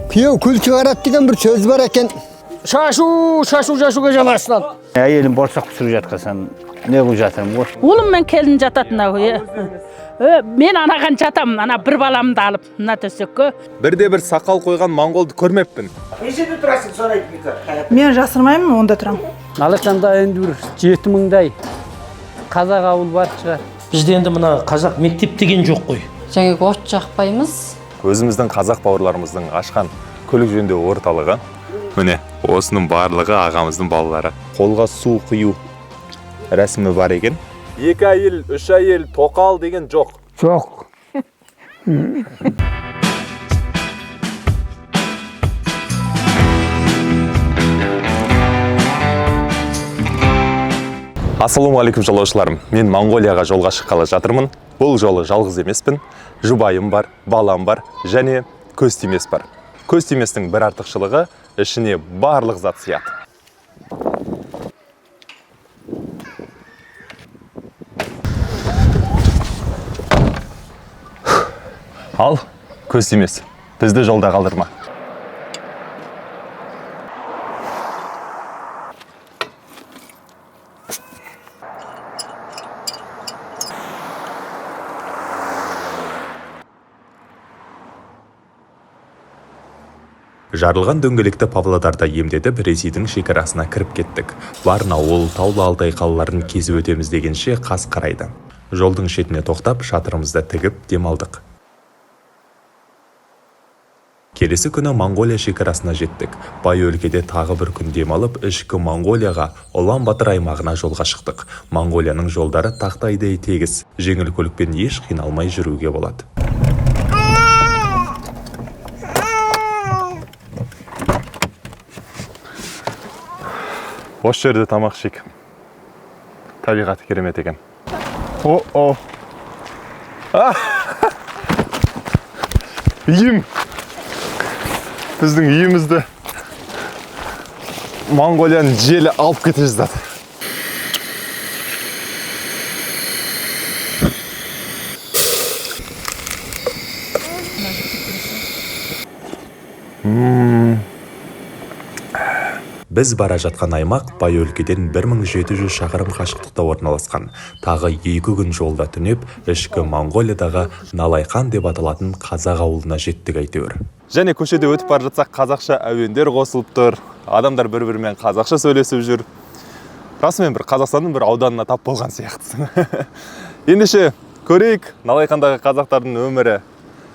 Күйеу күл шығарады деген бір сөз бар екен. Шашу, шашу, шашуға жанасынан. Әйелім борсақ пісіріп жатқасан не қылып жатырмын ғой. Ұлым мен келін жатады мынау. Мен анаған жатамын, ана бір баламды алып мына төсекке. Бірде бір сақал қойған моңғолды көрмеппін. Нешеде тұрасың соны айт Вика. Мен жасырмаймын, онда тұрамын. Алақанда енді бір 7000-дай қазақ ауыл бар шығар. Бізде енді мына қазақ мектеп деген жоқ қой. Жаңағы от жақпаймыз. Өзіміздің қазақ бауырларымыздың ашқан көлік жөндеу орталығы. Міне, осының барлығы ағамыздың балалары. Қолға су құю рәсімі бар екен. Екі әйел, үш әйел, тоқал деген жоқ. Жоқ. Ассалаумағалейкум жолаушыларым. Мен Моңғолияға жолға шыққалы жатырмын. Бұл жолы жалғыз емеспін. Жұбайым бар, балам бар және көз тимес бар. Көз тиместің бір артықшылығы ішіне барлық зат сияды. Ал, көз тимес, бізді жолда қалдырма. Жарылған дөңгелекті Павлодарда емдетіп, Ресейдің шекарасына кіріп кеттік. Барнауыл, Таулы Алтай қалаларын кезіп өтеміз дегенше қас қарайды. Жолдың шетіне тоқтап, шатырымызды тігіп демалдық. Келесі күні Моңғолия шекарасына жеттік. Бай өлкеде тағы бір күн демалып, ішкі Моңғолияға, Ұлан-Батыр аймағына жолға шықтық. Моңғолияның жолдары тақтайдай тегіс. Жеңіл көлікпен еш қиналмай жүруге болады. Осы жерде тамақ ішейік. Табиғаты керемет екен. О-о. Үйім. Біздің үйімізді Моңғолияның желі алып кете жаздады. Біз бара жатқан аймақ бай өлкеден 1700 шақырым қашықтықта орналасқан. Тағы 2 күн жолда түнеп, ішкі Моңғолиядағы Налайқан деп аталатын қазақ ауылына жеттік әйтеуір. Және көшеде өтіп бара жатсақ қазақша әуендер қосылып тұр. Адамдар бір-бірімен қазақша сөйлесіп жүр. Расымен бір Қазақстанның бір ауданына тап болған сияқтысың. Ендеше көрейік, Налайқандағы қазақтардың өмірі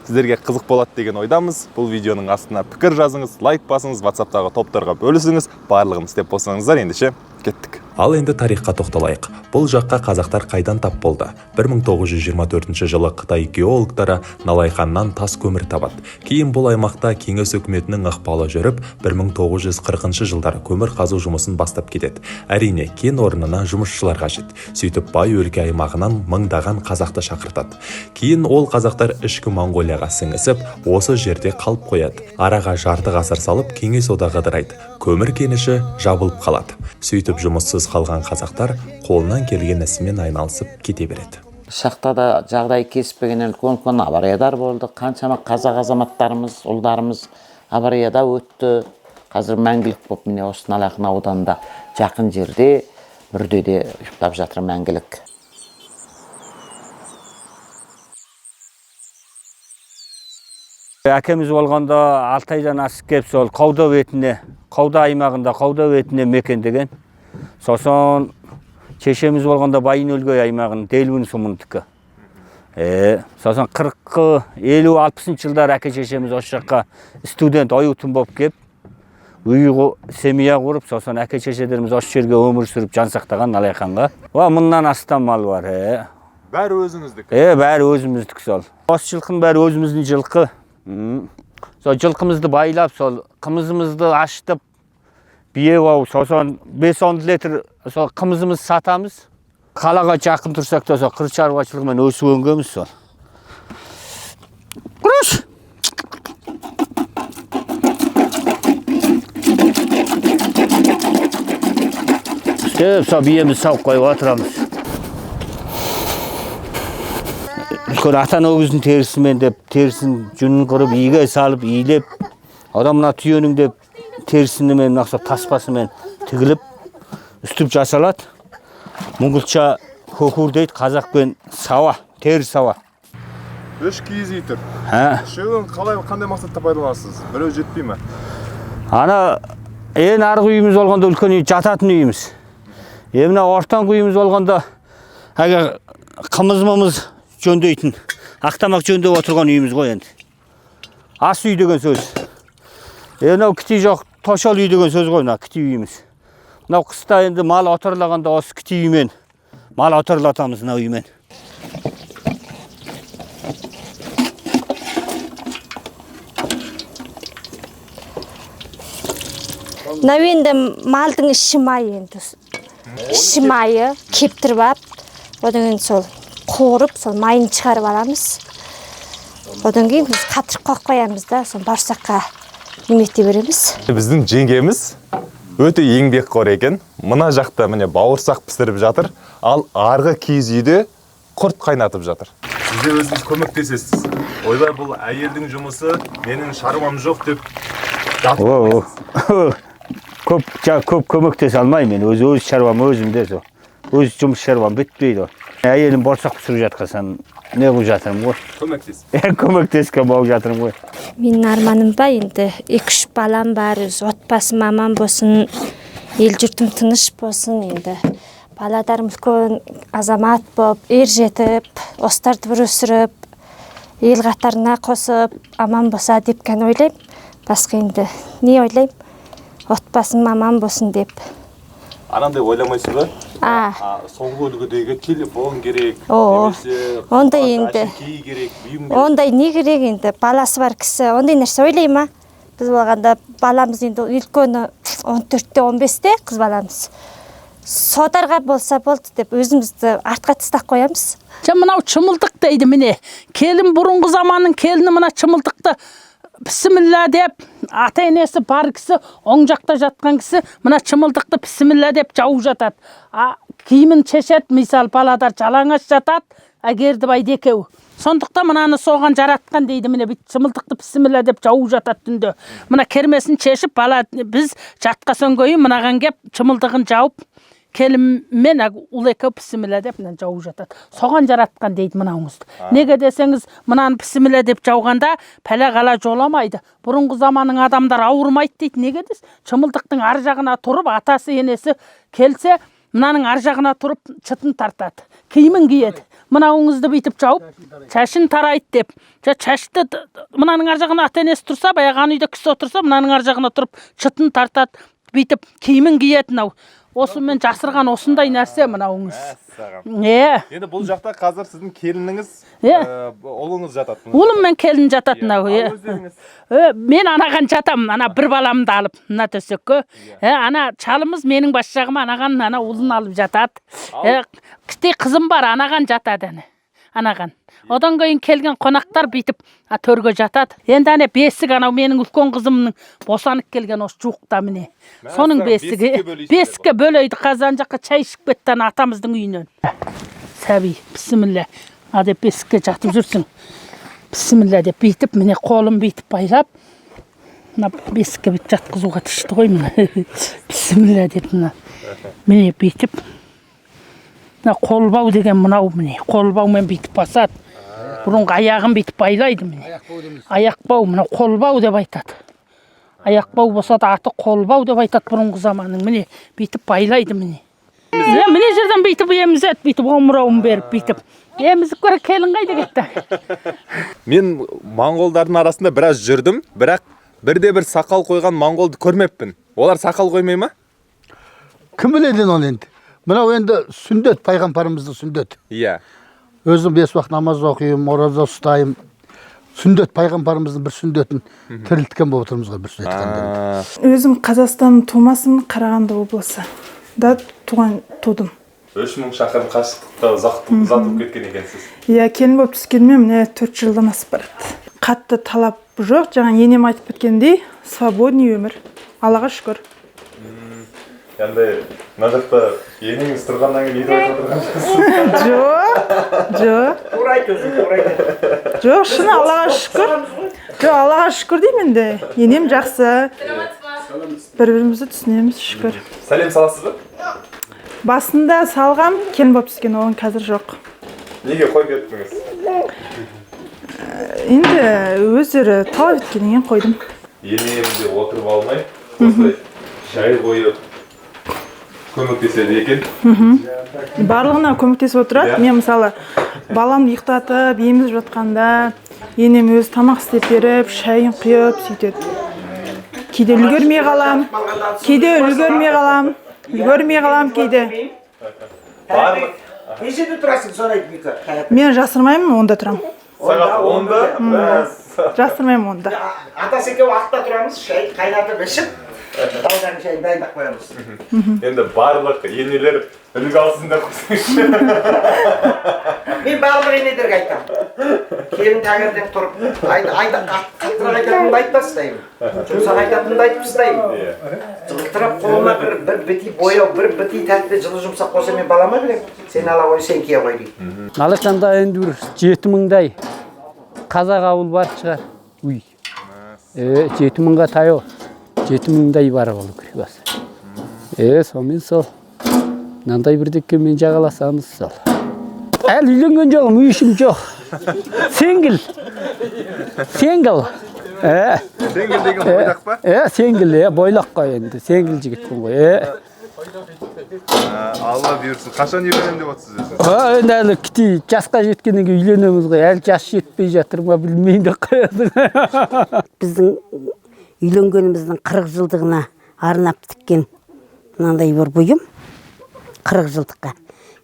сіздерге қызық болады деген ойдамыз. Бұл видеоның астына пікір жазыңыз, лайк басыңыз, WhatsApp-тағы топтарға бөлісіңіз. Барлығын істеп болсаңыздар, ендеше кеттік. Ал енді тарихқа тоқталайық. Бұл жаққа қазақтар қайдан тап болды? 1924 жылы Қытай геологтары Налайқаннан тас көмір табады. Кейін бұл аймақта Кеңес үкіметінің ықпалы жүріп, 1940 жылдары көмір қазу жұмысын бастап кетеді. Әрине, кен орнына жұмысшылар қажет. Сөйтіп бай өлке аймағынан мыңдаған қазақты шақыртады. Кейін ол қазақтар ішкі Моңғолияға сіңісіп, осы жерде қалып қояды. Араға жарты ғасыр салып, Кеңес одағы ыдырайды. Көмір кеніші жабылып қалады. Сөйтіп жұмыссыз қалған қазақтар қолынан келген ісімен айналысып кете береді. Шахтада жағдай кеспеген үлкен-үлкен авариялар болды. Қаншама қазақ азаматтарымыз, ұлдарымыз аварияда өтті. Қазір мәңгілік болып міне осы Налайқан ауданында жақын жерде мүрдеде ұйықтап жатыр мәңгілік. Әкеміз болғанда Алтайдан асып кеп сол Қауда бетіне, Қауда аймағында Қауда бетіне мекендеген. Сосын шешеміз болғанда Байын-Өлгей аймағының Делбін сұмындікі. Сосын 40-50-60 жылдар әке шешеміз осы жаққа студент оютын болып кеп, үй семья құрып, сосын әке шешелеріміз осы жерге өмір сүріп жан сақтаған Налайқанға. Мыңнан астам мал бар. Бәрі өзіңіздікі? Бәрі өзіміздікі сол. Осы жылқының бәрі өзіміздің жылқы. Сол жылқымызды байлап, сол қымызымызды ашытып, бие бауып, сосын 5-10 литр сол қымызымызды сатамыз. Қалаға жақын тұрсақ та сол қыр шаруашылығымен өсіп өнгенбіз сол. Құрыш! Істеп, сол биемізді сауып қойып отырамыз. Үлкен атан өгіздің терісімен деп, терісін жүнін қырып, иге салып, иілеп, Одан мына түйенің деп терісімен мына таспасымен тігіліп үстіп жасалады. Мұңғылша көкур дейді, қазақпен сауа, тері сауа. Үш киіз үй тұр. Ә? Үшеуін қалай, қандай мақсатта пайдаланасыз? Біреу жетпей ме? Ана ең арғы үйіміз болғанда үлкен үй, жататын үйіміз. Мына ортаңғы үйіміз болғанда әлгі қымыз-мымыз жөндейтін, ақтамақ жөндеп отырған үйіміз ғой енді. Ас үй деген сөз. Мынау кіти жоқ, тошал үй деген сөз ғой мына кіти үйіміз. Мынау қыста енді мал отарлағанда осы кіти үймен мал отарлатамыз мына үймен. Мынау енді малдың іші майы енді. Іші майы кептіріп алып, одан кейін сол қуырып, сол майын шығарып аламыз. Одан кейін біз қатырып қойып қоямыз да, сол бауырсаққа немете береміз. Біздің жеңгеміз өте еңбекқор екен. Мына жақта міне бауырсақ пісіріп жатыр, ал арғы киіз үйде құрт қайнатып жатыр. Сіз де өзіңіз көмектесесіз. Ойбай, бұл әйелдің жұмысы, менің шаруам жоқ деп. Көп көмектесе алмаймын мен. Өз шаруам өзімде сол. Өз жұмыс шаруам бітпейді. Әйелім бауырсақ пісіріп жатқасан не қылып жатырмын ғой. Көмектес. Көмектескен болып жатырмын ғой. Менің арманым ба енді 2-3 балам бар, өз отбасым аман болсын, ел жұртым тыныш болсын енді. Баладарым үлкен азамат болып, ер жетіп, осыларды бір өсіріп, ел қатарына қосып, аман болса деп кән ойлаймын. Басқа енді не ойлаймын? Отбасым аман болсын деп. Анандай ойламайсыз ба? Соңғы үлгідегі телефон керек, немесе ондай енді әшекей керек, бұйым керек. Ондай не керек енді? Баласы бар кісі ондай нәрсе ойлай ма? Біз болғанда баламыз енді үлкені 14-те, 15-те қыз баламыз. Содарға болса болды деп өзімізді артқа тастап қоямыз. Жа мынау чымылдық дейді міне. Келін бұрынғы заманның келіні мына чымылдықты пісімілла деп, ата енесі бар кісі, оң жақта жатқан кісі мына чымылдықты пісімілла деп жауып жатады. Киімін шешеді, мысал баладар жалаңаш жатады, Әгердібайды екеуі. Сондықтан мынаны соған жаратқан дейді міне, бүйтіп чымылдықты пісімілла деп жауып жатады түнде. Мына кермесін шешіп, бала біз жатқасын кейін мынаған кеп чымылдығын жауып, келінмен ұл екеуі пісімілла деп мынаны жауып жатады. Соған жаратқан дейді мынауыңызды. Неге десеңіз, мынаны пісімілла деп жауғанда пәле қала жоламайды. Бұрынғы заманның адамдар ауырмайды дейді. Неге десеңіз, чымылдықтың ар жағына тұрып, атасы енесі келсе, мынаның ар жағына тұрып шытын тартады, киімін киеді. Мынауыңызды бүйтіп жауып, шашын тарайды деп. Шашты мынаның ар жағына ата енесі тұрса, баяғы ана үйде кісі отырса, мынаның ар жағына тұрып шытын тартады, бүйтіп киімін киеді мынау. Осымен жасырған осындай нәрсе мынауыңыз. Енді бұл жақта қазір сіздің келініңіз, ұлыңыз жатады. Ұлым мен келін жатады мынау. Мен анаған жатамын, ана бір баламды алып, мына төсекке. Ана шалымыз менің бас жағыма анаған, ана ұлын алып жатады. Кішкене қызым бар, анаған жатады әне. Анаған. Одан кейін келген қонақтар бүйтіп төрге жатады. Енді әне бесік анау менің үлкен қызымның босанып келген осы жуықта міне. Соның бесігі. Бесікке бөлейді, қазан жаққа шай ішіп кетті ана атамыздың үйінен. Сәби, бісміллә, а деп бесікке жатып жүрсің. Бісміллә деп бүйтіп міне қолым бүйтіп байлап, мына бесікке бүйтіп жатқызуға тышты ғой міне. Бісміллә деп мына. Міне бүйтіп мына қолбау деген мынау міне, қолбаумен бүйтіп басады. Бұрынғы аяғын бүйтіп байлайды міне. Аяқбау, мынау қолбау деп айтады. Аяқбау болса да аты қолбау деп айтады бұрынғы заманның. Міне бүйтіп байлайды міне. Міне жерден бүйтіп емізеді, бүйтіп омырауын беріп бүйтіп. Емізіп көрі келін қайда кетті? Мен моңғолдардың арасында біраз жүрдім, бірақ бірде бір сақал қойған моңғолды көрмеппін. Олар сақал қоймай ма? Кім біледі оны енді? Мынау енді сүндет, пайғамбарымыздың сүндеті. Иә. Өзім 5 уақыт намаз оқимын, ораза ұстаймын. Сүндет, пайғамбарымыздың бір сүндетін тірілткен болып отырмыз ғой, бір сөз айтқанда. Өзім Қазақстанның тумасымын, Қарағанды облысы да тудым. 3000 шақырым қашықтықта ұзатылып кеткен екенсіз. Иә, келін болып түскеніме міне 4 жылдан асып барады. Қатты талап жоқ, жаңа енем айтып кеткендей, свободный өмір. Аллаға шүкір. Енді мына жақта енеңіз тұрғаннан кейін өйтіп айтып отырған жоқсыз. Жоқ, жоқ. Тура айт өзің, тура айт. Жоқ, шын, Аллаға шүкір. Жоқ, Аллаға шүкір деймін енді. Енем жақсы. Бір-бірімізді түсінеміз, шүкір. Сәлем саласыз ба? Басында салғам, келін болып түскен, оған қазір жоқ. Неге қойып кеттіңіз? Енді өздері талап еткеннен кейін қойдым. Енем деп отырып алмай, осылай шай қойып көмектеседі екен. Барлығына көмектесіп отырады. Мен мысалы баламды ұйықтатып, емізіп жатқанда енем өзі тамақ істеп беріп, шайын құйып сөйтеді. Кейде үлгермей қалам, кейде үлгермей қалам, үлгермей қалам кейде. Барлық Нешеде тұрасың, соны айт, Мика. Мен жасырмаймын, 10-да тұрамын. Сағат 10-да? Жасырмаймын, 10-да. Атасы екеуі алтыда тұрамыз, шай қайнатып ішіп, таудан шай дайындап қоямыз. Енді барлық енелер үлгі алсын деп қойсаңызшы. Мен барлық енелерге айтамын. Келін таңертең тұрып, қаттырақ айтатынымды айтып тастаймын. Жұмсақ айтатынымды айтып тастаймын. Жылтырап қолыма бір біти бояу, бір біти тәтті жылы жұмсақ болса мен балама беремін. Сен ала қой, сен кие қой дейді. Налайқанда енді бір 7000-дай қазақ ауыл бар шығар. Уй. 7000-ға таяу. 7000-дай бар болу керек осы. Сонымен сол. Мынандай бірдеңкемен жағаласамыз сол. Әлі үйленген жоқпын, үй ішім жоқ. Сенгіл. Сенгіл. Сенгіл деген бойдақ па? Сенгіл, бойлақ қой енді. Сенгіл жігітпін ғой. Алла бұйырсын. Қашан үйленемін деп отырсыз өзіңіз? Енді әлі кіти жасқа жеткеннен кейін үйленеміз ғой. Әлі жас жетпей жатыр ма білмеймін деп қояды. Біздің үйленгеніміздің 40 жылдығына арнап тіккен мынандай бір бұйым. 40 жылдыққа.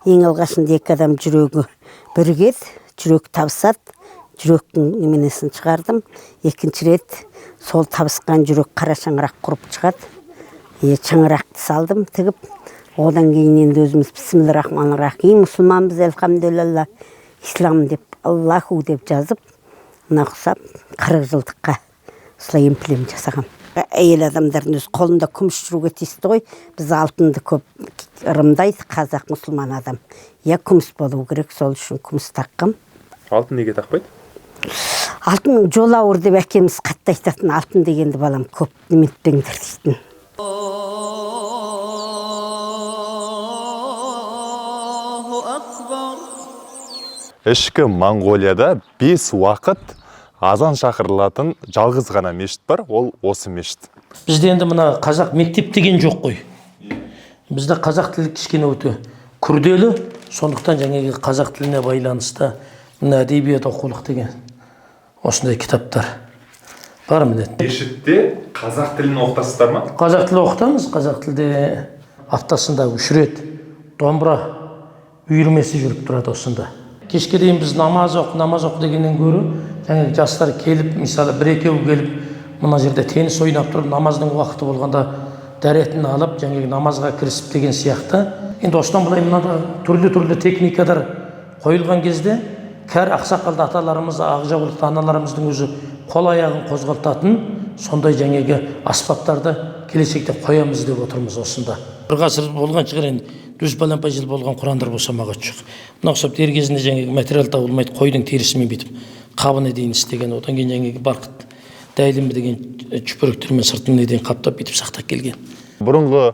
Ең алғашында екі адам жүрегі бірігеді, жүрек табысады, жүректің неменесін шығардым. Екінші рет сол табысқан жүрек қара шаңырақ құрып шығады. Шаңырақты салдым тігіп. Одан кейін енді өзіміз бисмиллахиррахманиррахим, мұсылманбыз, әлхамдулилла, ислам деп, Аллаху деп жазып, мына ұқсап 40 жылдыққа осылай эмблем жасағам. Әйел адамдардың өз қолында күміс жүруге тиісті ғой. Біз алтынды көп ырымдайды, қазақ мұсылман адам. Я күміс болу керек, сол үшін күміс таққам. Алтын неге тақпайды? Алтын жол ауыр деп әкеміз қатты айтатын, алтын дегенді балам көп неметпеңдер дейтін. Ішкі Моңғолияда 5 уақыт азан шақырылатын жалғыз ғана мешіт бар, ол осы мешіт. Бізде енді мына қазақ мектеп деген жоқ қой. Бізде қазақ тілі кішкене өте күрделі, сондықтан жаңағы қазақ тіліне байланысты мына әдебиет оқулық деген осындай кітаптар бар міне. Мешітте қазақ тілін оқытасыздар ма? Қазақ тілі оқытамыз, қазақ тілде аптасында 3 рет домбыра үйірмесі жүріп тұрады осында. Кешке дейін біз намаз оқы, намаз оқы дегеннен гөрі жаңағы жастар келіп, мысалы бір-екеу келіп, мына жерде теннис ойнап тұрып, намаздың уақыты болғанда дәретін алып, жаңағы намазға кірісіп деген сияқты. Енді осыдан былай мынада түрлі-түрлі техникалар қойылған кезде кәрі ақсақалды аталарымыз, ақ жаулықты аналарымыздың өзі қол аяғын қозғалтатын сондай жаңағы аспаптарды келешекте қоямыз деп отырмыз осында. Бір ғасыр болған шығар енді, 100 балампай жыл болған құрандар болса мағат жоқ. Мына ұқсап дер кезінде жаңағы материал табылмайды, қойдың терісімен бүйтіп қабына дейін істеген, одан кейін жаңағы барқыт дәйлімі деген чүпіректермен сыртына дейін қаптап бүйтіп сақтап келген. Бұрынғы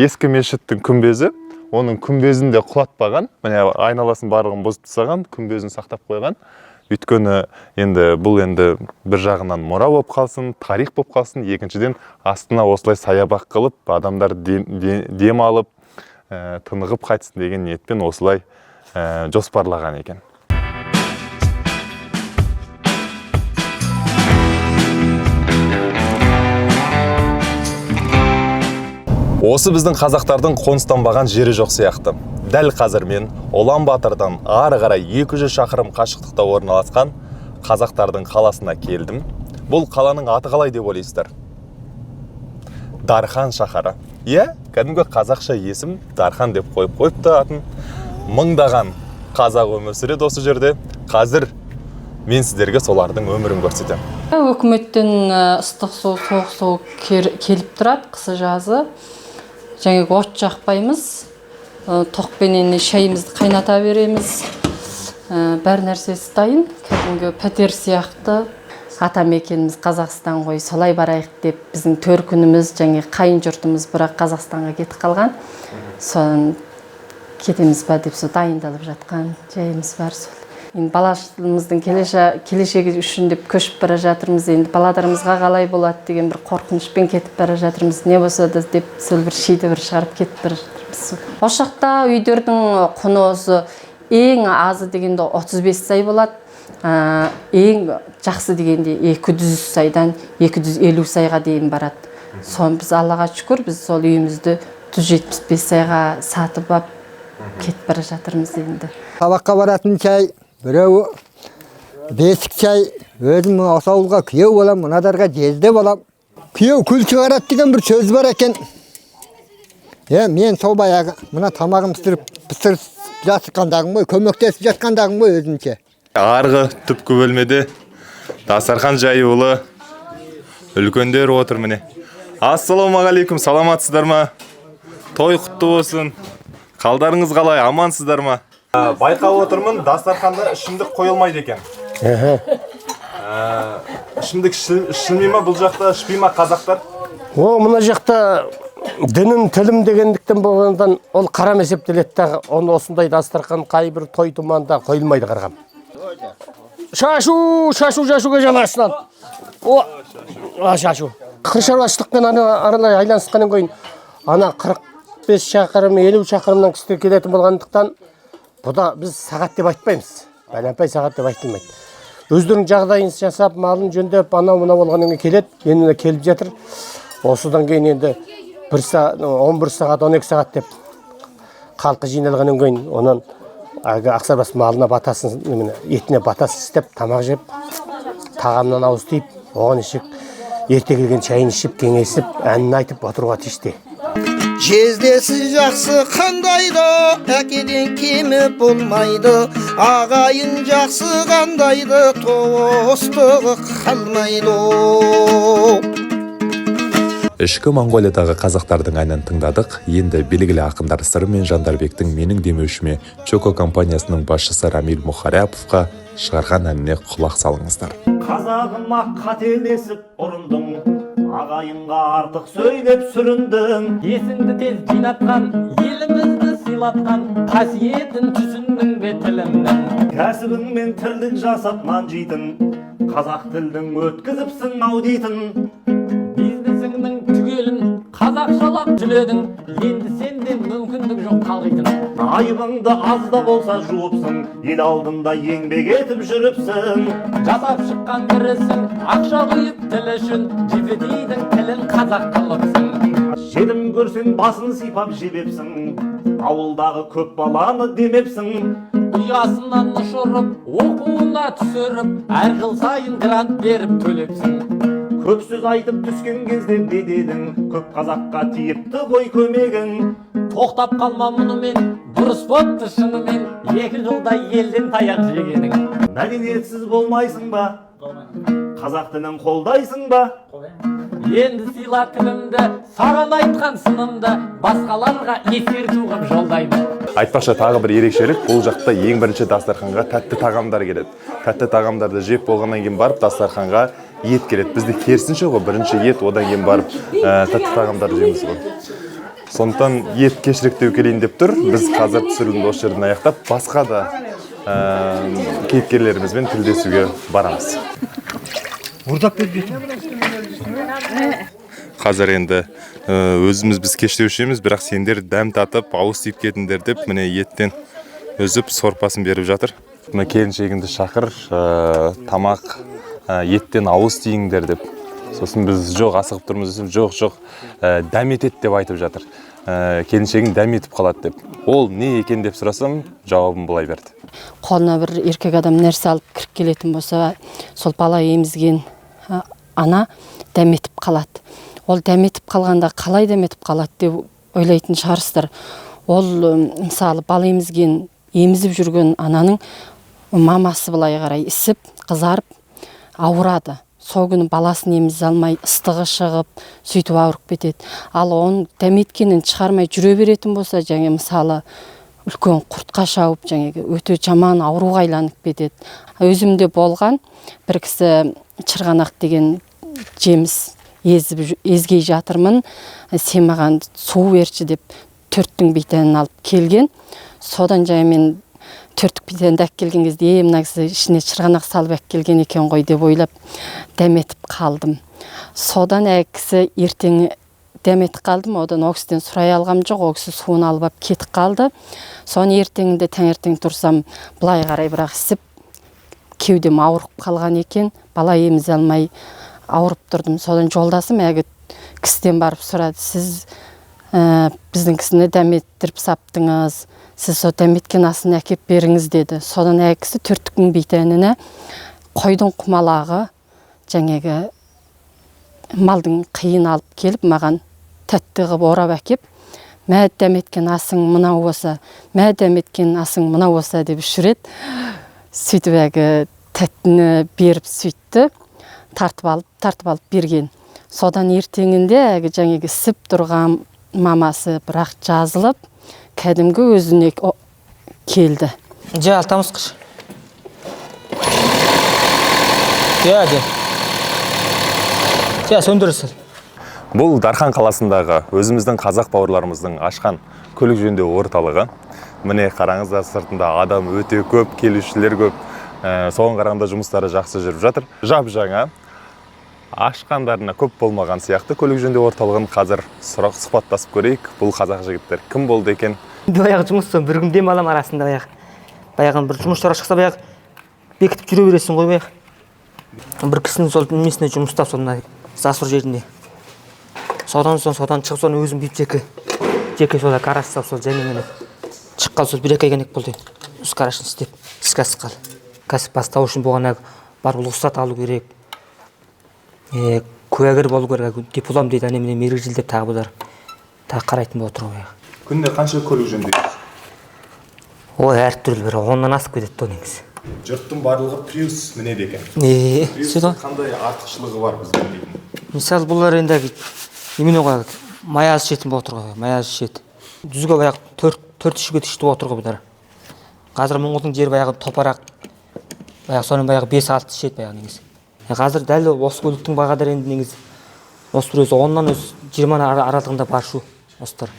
ескі мешіттің күмбезі, оның күмбезін де құлатпаған, міне айналасын барлығын бұзып тастаған, күмбезін сақтап қойған. Өйткені енді бұл енді бір жағынан мұра болып қалсын, тарих болып қалсын, екіншіден астына осылай саябақ қылып, адамдар дем алып, тынығып қайтсын деген ниетпен осылай жоспарлаған екен. Осы біздің қазақтардың қоныстанбаған жері жоқ сияқты. Дәл қазір мен Ұлан Батырдан ары қарай 200 шақырым қашықтықта орналасқан қазақтардың қаласына келдім. Бұл қаланың аты қалай деп ойлайсыздар? Дархан шаһары. Иә, кәдімгі қазақша есім Дархан деп қойып қойыпты атын. Мыңдаған қазақ өмір сүреді осы жерде. Қазір мен сіздерге солардың өмірін көрсетемін. Өкіметтен ыстық су, суық су келіп тұрады, қысы жазы. Жаңағы от жақпаймыз, тоқпенен шайымызды қайната береміз. Бәр нәрсесі дайын, кәдімгі пәтер сияқты. Ата мекеніміз Қазақстан ғой, солай барайық деп біздің төркініміз және қайын жұртымыз бірақ Қазақстанға кетіп қалған. Соны кетеміз ба деп сол дайындалып жатқан жайымыз бар сол. Енді баламыздың келешегі үшін деп көшіп бара жатырмыз. Енді балаларымызға қалай болады деген бір қорқынышпен кетіп бара жатырмыз. Не болса да деп сол бір шиді бір шығарып кетіп бара жатырмыз. Осы жақта үйлердің құны осы ең азы дегенде 35 сай болады. Ең жақсы дегенде 200 сайдан 250 сайға дейін барады. Соны біз Аллаға шүкір, біз сол үйімізді 175 сайға сатып алып кетіп бара жатырмыз енді. Сабаққа баратын чай, біреуі бесік чай, өзім осы ауылға күйеу болам, мынадарға жезде болам. Күйеу күл шығарады деген бір сөз бар екен. Мен сол баяғы мына тамағын пісіріп жатқандағым ғой, көмектесіп жатқандағым ғой өзімше. Арғы түпкі бөлмеде дастархан жаюлы үлкендер отыр міне. Ассалаумағалейкум, саламатсыздар ма? Той құтты болсын. Қалдарыңыз қалай, амансыздар ма? Байқап отырмын, дастарханда ішімдік қойылмайды екен. Ішімдік ішілмей ма бұл жақта, ішпей ма қазақтар? О, мына жақта дінім, тілім дегендіктен болғандан ол қарам есептеледі дағы, оны осындай дастархан қай бір той думанда қойылмайды қарғам. Шашу, шашу, шашуға жаласынан. О, шашу. Қыр шаруашылықпен аралай айланысқаннан кейін ана 45 шақырым, 50 шақырымнан кісілер келетін болғандықтан бұда біз сағат деп айтпаймыз. Бәленбай сағат деп айтылмайды. Өздерінің жағдайын жасап, малын жөндеп, анау мынау болғаннан кейін келеді, енді мына келіп жатыр. Осыдан кейін енді 11 сағат, 12 сағат деп халқы жиналғаннан кейін онан әлгі Ақсарбас малына батасын, етіне батасын істеп, тамақ жеп, тағамнан ауыз тиіп, оған ішіп, ерте келген шайын ішіп, кеңесіп, әнін айтып отыруға тиісті. Жездесі жақсы қандайды, әкеден кемі болмайды, ағайын жақсы қандайды, туыстығы қалмайды. Ішкі Моңғолиядағы қазақтардың әнін тыңдадық. Енді белгілі ақындар Сырым мен Жандарбектің менің демеушіме Чоко компаниясының басшысы Рамиль Мухаряповқа шығарған әніне құлақ салыңыздар. Қазағыма қателесіп ұрындың, ағайынға артық сөйлеп сүріндің. Есіңді тез жинатқан, елімізді сыйлатқан, қасиетін түсіндің бе тілімнің? Кәсібіңмен тірлік жасап нан жейтін, қазақ тілдің өткізіпсің аудитін. Бизнесіңнің түгелін қазақшалап түледің, енді сенде мүмкіндік жоқ қалғитын. Айыбыңды аз да болса жуыпсың, ел алдында еңбек етіп жүріпсің. Жасап шыққан бірісің, ақша құйып тіл үшін, GPT-дің тілін қазақ қылыпсың. Жетім көрсең басын сипап жебепсің, ауылдағы көп баланы демепсің. Ұясынан ұшырып, оқуына түсіріп, әр жыл сайын грант беріп төлепсің. Көп сөз айтып түскен кезде беделің, көп қазаққа тиіпті ғой көмегің. Тоқтап қалма мұнымен, дұрыс бопты шынымен, 2 жылда елден таяқ жегенің. Мәдениетсіз болмайсың ба? Қазақ тілін қолдайсың ба? Енді сыйла тілімді, саған айтқан сынымды, басқаларға ескерту қып жолдаймын. Айтпақшы, тағы бір ерекшелік, бұл жақта ең бірінші дастарханға тәтті тағамдар келеді. Тәтті тағамдарды жеп болғаннан кейін барып дастарханға ет келеді. Бізде керісінше ғой, бірінші ет, одан кейін барып тәтті тағамдарды жейміз ғой. Сондықтан ет кешіректеу келейін деп тұр. Біз қазір түсірілімді осы жерден аяқтап, басқа да кейіпкерлерімізбен тілдесуге барамыз. Қазір енді өзіміз біз кештеу ішеміз, бірақ сендер дәм татып, ауыз тиіп кетіңдер деп міне еттен үзіп сорпасын беріп жатыр. Мына келіншегіңді шақыр, тамақ еттен ауыз тиіңдер деп. Сосын біз жоқ асығып тұрмыз десем, жоқ жоқ дәм етеді деп айтып жатыр. Келіншегің дәм етіп қалады деп. Ол не екен деп сұрасам, жауабын былай берді. Қолына бір еркек адам нәрсе алып кіріп келетін болса, сол бала емізген ана дәм етіп қалады. Ол дәм етіп қалғанда қалай дәм етіп қалады деп ойлайтын шығарсыздар. Ол мысалы бала емізген, емізіп жүрген ананың мамасы былай қарай ісіп, қызарып, ауырады. Сол күні баласын емізе алмай, ыстығы шығып, сөйтіп ауырып кетеді. Ал оның дәметкенін шығармай жүре беретін болса, және мысалы үлкен құртқа шауып, жаңағы өте жаман ауруға айланып кетеді. Өзімде болған бір кісі шырғанақ деген жеміс езгей жатырмын, сен маған су берші деп 4-тің битәнін алып келген. Содан жай мен 4-тік битәнді әкелген келген кезде, мына кісі ішіне шырғанақ салып әкелген екен ғой деп ойлап дәметіп қалдым. Содан кісі ертеңі дәметіп қалдым, одан ол кісіден сұрай алғам жоқ, ол кісі суын алып ап кетіп қалды. Соны ертеңінде таңертең тұрсам, былай қарай бірақ ісіп, кеудем ауырып қалған екен, бала емізе алмай ауырып тұрдым. Содан жолдасым әлгі кісіден барып сұрады, сіз біздің кісіні дәметтіріп саптыңыз, сіз сол дәметкен асын әкеп беріңіз деді. Содан әлгі кісі 4-тіктің битәніне қойдың құмалағы, жаңағы малдың қиын алып келіп, маған тәтті қып орап әкеп, мә дәметкен асың мынау болса, мә дәметкен асың мынау болса деп үш рет сөйтіп әлгі тәттіні беріп сөйтті, тартып алып берген. Содан ертеңінде әлгі жаңағы ісіп тұрған мамасы бірақ жазылып, кәдімгі өзіне келді. Же, алтамыз қыш. Же, же. Же, сөндірісіл. Бұл Дархан қаласындағы өзіміздің қазақ бауырларымыздың ашқан көлік жөндеу орталығы. Міне қараңыздар, сыртында адам өте көп, келушілер көп. Соған қарағанда жұмыстары жақсы жүріп жатыр. Жап-жаңа, ашқандарына көп болмаған сияқты көлік жөндеу орталығын қазір сұрақ сұхбаттасып көрейік. Бұл қазақ жігіттер кім болды екен? Баяғы жұмыс соң бір күн демалам арасында баяғы. Баяғы бір жұмыстарға шықса баяғы бекітіп жүре бересің ғой баяғы. Бір кісінің сол немесіне жұмыстап сол мына засыр жерінде. Содан соң содан шығып соны өзім бүйтіп жеке сол гараж салып сол жайменен шыққан сол 1-2 ай керек болды. Үш гаражын істеп, іске асқалы. Кәсіп бастау үшін болған барып рұқсат алу керек. Куәгер болу керек, диплом дейді, әне міне мергі жыл деп тағы бұлар тағы қарайтын болып отыр ғой. Күнде қанша көлік жөндейсіз? Ой, әртүрлі бір 10-нан асып кетеді то негізі. Жұрттың барлығы Prius мінеді екен. Приустың қандай артықшылығы бар біз білмейтін? Мысалы бұлар енді немене ғой, май аз ішетін болып отыр ғой, май аз ішеді. Жүзге баяғы 4 ішуге ішті болып отыр ғой бұлар. Қазір Моңғолдың жері баяғы топырақ, баяғы соның баяғы 5-6 ішеді баяғы негізі. Қазір дәл осы көліктің бағалары енді негізі осы бір өзі 10-нан өзі 20 аралығында бар шу осылар.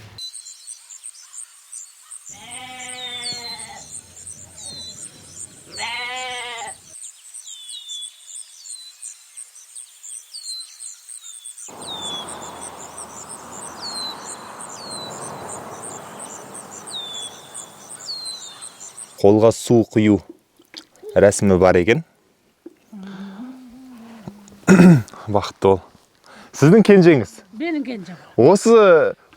Қолға су құю рәсімі бар екен. Бақытты бол. Сіздің кенжеңіз? Менің кенжем. Осы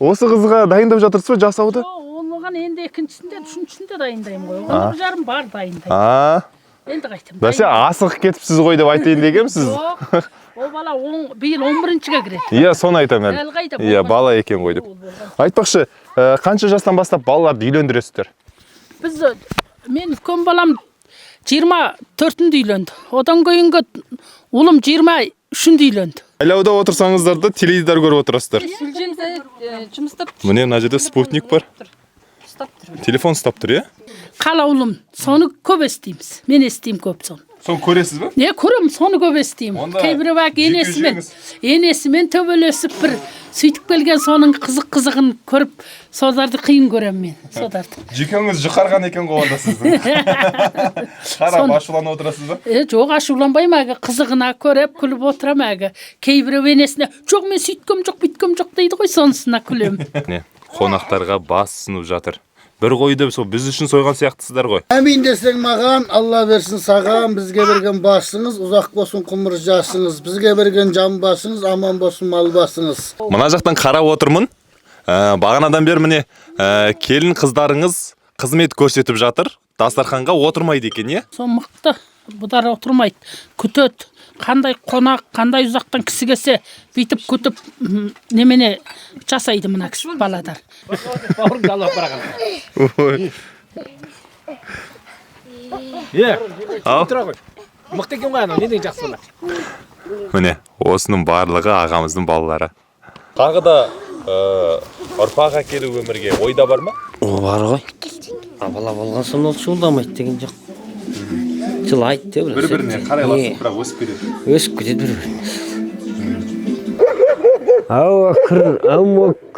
қызға дайындап жатырсыз ба жасауды? Оған енді екіншісінде, үшіншісінде дайындаймын ғой. Оған бір жарым бар дайындаймын. Енді қайтам. Бәсе асығып кетіпсіз ғой деп айтайын дегенсіз. Жоқ. О бала биыл 11-шіге кіреді. Иә, соны айтамын әлі. Иә, бала екен ғой деп. Айтпақшы, қанша жастан бастап балаларды үйлендіресіздер? Біз мен үлкен балам 24-інде үйленді. Одан кейінгі ұлым 23-інде үйленді. Айлауда отырсаңыздар да теледидар көріп отырасыздар. Міне мына жерде спутник бар. Телефон ұстап тұр, иә? Қала ұлым, соны көп естиміз. Мен естимін көп соны. Соны көресіз бе? Не, көрем, соны көп естимін. Кейбіреу ақ енесімен төбелесіп бір сөйтіп келген соның қызық-қызығын көріп, соларды қиын көрем мен, соларды. Жүйкеңіз жұқарған екен ғой онда сіздің. Қарап ашуланып отырасыз ба? Жоқ, ашуланбаймын әлгі, қызығына көріп, күліп отырам әлгі. Кейбіреу енесіне, жоқ мен сөйткем жоқ, бүйткем жоқ дейді ғой, сонысына күлем. Қонақтарға бас ұсынып жатыр. Бір қойды сол біз үшін сойған сияқтысыздар ғой. Әмин десең маған, Алла берсін саған, бізге берген басыңыз, ұзақ болсын құмыр жасыңыз, бізге берген жан басыңыз, аман болсын мал басыңыз. Мына жақтан қарап отырмын. Бағанадан бері міне келін қыздарыңыз қызмет көрсетіп жатыр. Дастарханға отырмайды екен, е? Сол мықты, бұдар отырмайды. Күтеді. Қандай қонақ, қандай ұзақтан кісі келсе, бүйтіп күтіп немене жасайды мына кісі баладар. Бауырыңды алып бараған. Е, тұра ғой. Мықты екен ғой анау, не деген жақсы бала. Міне, осының барлығы ағамыздың балалары. Тағы да ұрпақ әкелу өмірге ойда бар ма? О, бар ғой. Бала болған соң ол шуылдамайды деген жоқ. Жылайды деп. Бір-біріне қарайласып, бірақ өсіп кетеді. Өсіп кетеді бір-біріне. Әуәкір, Әумөк,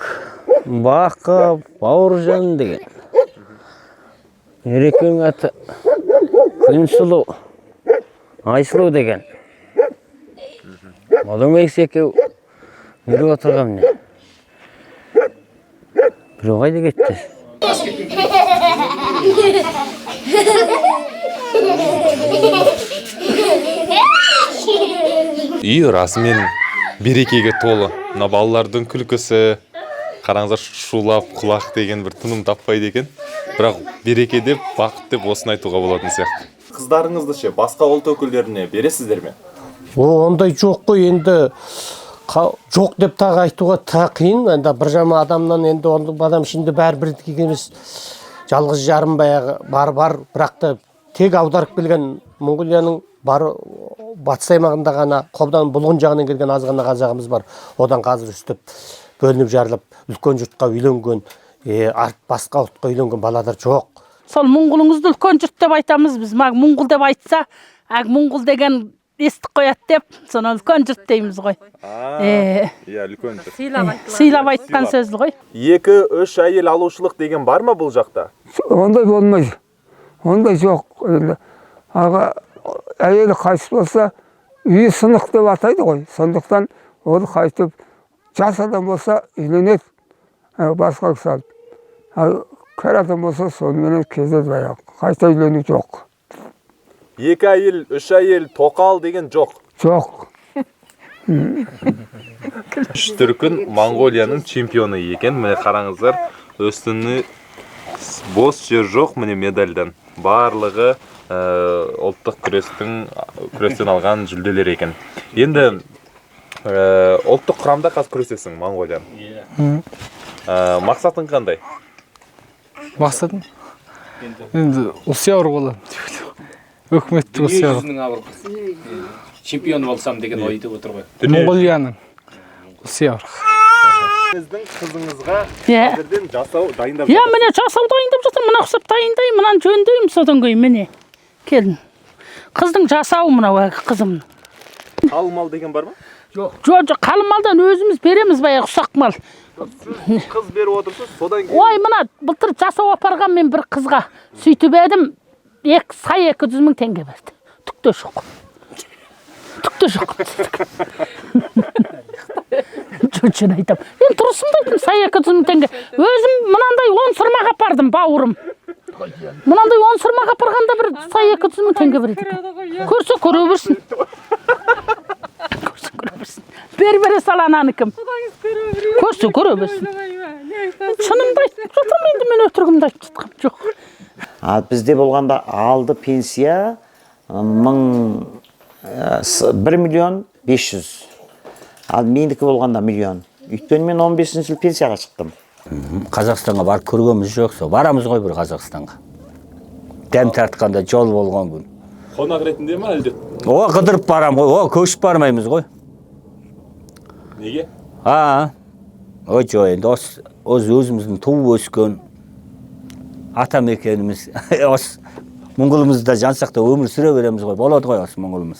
Бақы, Бауыржан деген. Ерекенің аты Күнсұлу, Айсұлу деген. Одан екеу жүріп отырған міне. Біреу қайда кетті? Үй расымен берекеге толы. Мына балалардың күлкісі, қараңыздар, шулап құлақ деген бір тыным таппайды екен. Бірақ береке деп, бақыт деп осыны айтуға болатын сияқты. Қыздарыңызды ше, басқа ұлт өкілдеріне бересіздер ме? О, ондай жоқ қой енді. Жоқ деп тағы айтуға тағы қиын. Енді бір жама адамнан енді оның адам ішінде бәрі бірдей емес. Жалғыз жарым баяғы бар, бірақ та тек аударып келген Моңғолияның бар батыс аймағында ғана Қобдан Бұлғын жағынан келген аз ғана қазағымыз бар. Одан қазір үстіп бөлініп жарылып үлкен жұртқа үйленген, басқа ұлтқа үйленген балалар жоқ. Сол моңғолыңызды үлкен жұрт деп айтамыз біз. Моңғол деп айтса, моңғол деген естіп қояды деп, соны үлкен жұрт дейміз ғой. Иә, үлкен жұрт. Сыйлап айтқан сөз ғой. 2-3 әйел алушылық деген бар ма бұл жақта? Ондай болмайды. Ондай жоқ. Аға, әйелі қайтыс болса, үйі сынық деп атайды ғой. Сондықтан ол қайтып, жас адам болса үйленеді, басқа кісі алып. Ал кәрі адам болса, сонымен кезеді баяғы. Қайта үйлену жоқ. 2 әйел, 3 әйел, тоқал деген жоқ. Жоқ. 3 дүркін Моңғолияның чемпионы екен. Міне қараңыздар, үстіне бос жер жоқ, міне медальдан. Барлығы ұлттық күрестен алған жүлделер екен. Енді ұлттық құрамда қазір күресесің Моңғолияның. Мақсатың қандай? Мақсатым? Енді ұлсияр боламын. Өкіметті ұлсияр. Чемпион болсам деген ойды отыр ғой. Моңғолияның ұлсияр. Сіздің қызыңызға қазірден жасау дайындап жатыр. Міне жасау дайындап жатыр. Мына ұқсап дайындаймын, мынаны жөндеймін, содан кейін міне. Келін. Қыздың жасауы мынау қызымның. Қалың мал деген бар ма? Жоқ. Жоқ, қалың малдан өзіміз береміз баяғы ұсақ мал. Сіз қыз беріп отырсыз, содан кейін. Ой, мына былтыр жасау апарған мен бір қызға сөйтіп едім, 200 мың теңге берді. Түк те жоқ. Түк те жоқ. Жөн айтам. Мен тұрысымды айттым, сай 200 мың теңге. Өзім мынандай 10 сырмақ апардым, бауырым. Мынандай 10 сырмақ апарғанда бір сай 200 мың теңге береді екен. Көрсе көре берсін. Көрсе көре берсін. Бер-бере сал ананыкім. Көрсе көре берсін. Шынымды айтып жатырмын енді, мен өтірігімді айтып жатқам жоқ. Ал бізде болғанда алды пенсия 1 миллион 500. Ал мендікі болғанда миллион. Өйткені мен 15 жыл пенсияға шықтым. Қазақстанға барып көргеніміз жоқ, сол барамыз ғой бір Қазақстанға. Дәм тартқанда жол болған күн. Қонақ ретінде ме әлде? О, қыдырып барам ғой, о, көшіп бармаймыз ғой. Неге? Ой, жоқ, енді өзіміздің туып өскен ата мекеніміз, осы Моңғолымызда жансақта өмір сүре береміз ғой, болады ғой осы Моңғолымыз.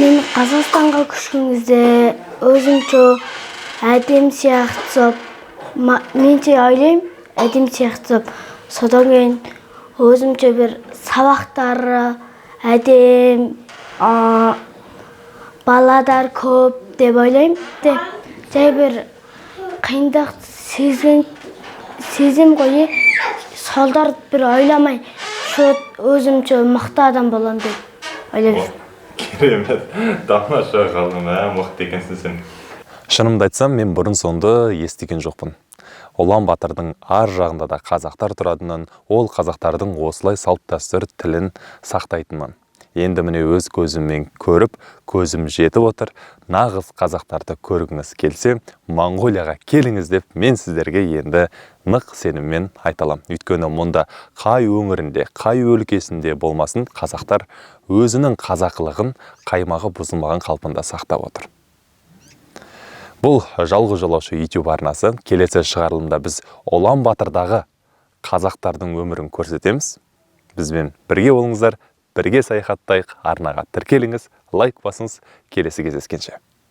Мен Қазақстанға көшкен кезде өзімше әдем сияқты, мен де ойлаймын әдем сияқты. Содан кейін өзімше бір сабақтары әдем, баладар көп деп ойлаймын. Жай бір қиындық сезем ғой, солдар бір ойламай, өзімше мықты адам боламын деп ойлаймын. Керемет, тамаша ғалым, мықты екенсің сен. Шынымды айтсам, мен бұрын сонды естіген жоқпын. Ұлан батырдың ар жағында да қазақтар тұратынын, ол қазақтардың осылай салт дәстүр тілін сақтайтынын. Енді міне өз көзіммен көріп, көзім жетіп отыр. Нағыз қазақтарды көргіңіз келсе, Моңғолияға келіңіз деп мен сіздерге енді нық сеніммен айта аламын. Өйткені мұнда қай өңірінде, қай өлкесінде болмасын, қазақтар өзінің қазақылығын қаймағы бұзылмаған қалпында сақтап отыр. Бұл «Жалғыз жолаушы» YouTube арнасы. Келесі шығарылымда біз Ұлан Батырдағы қазақтардың өмірін көрсетеміз. Бізбен бірге болыңыздар, бірге саяхаттайық. Арнаға тіркеліңіз, лайк басыңыз. Келесі кездескенше.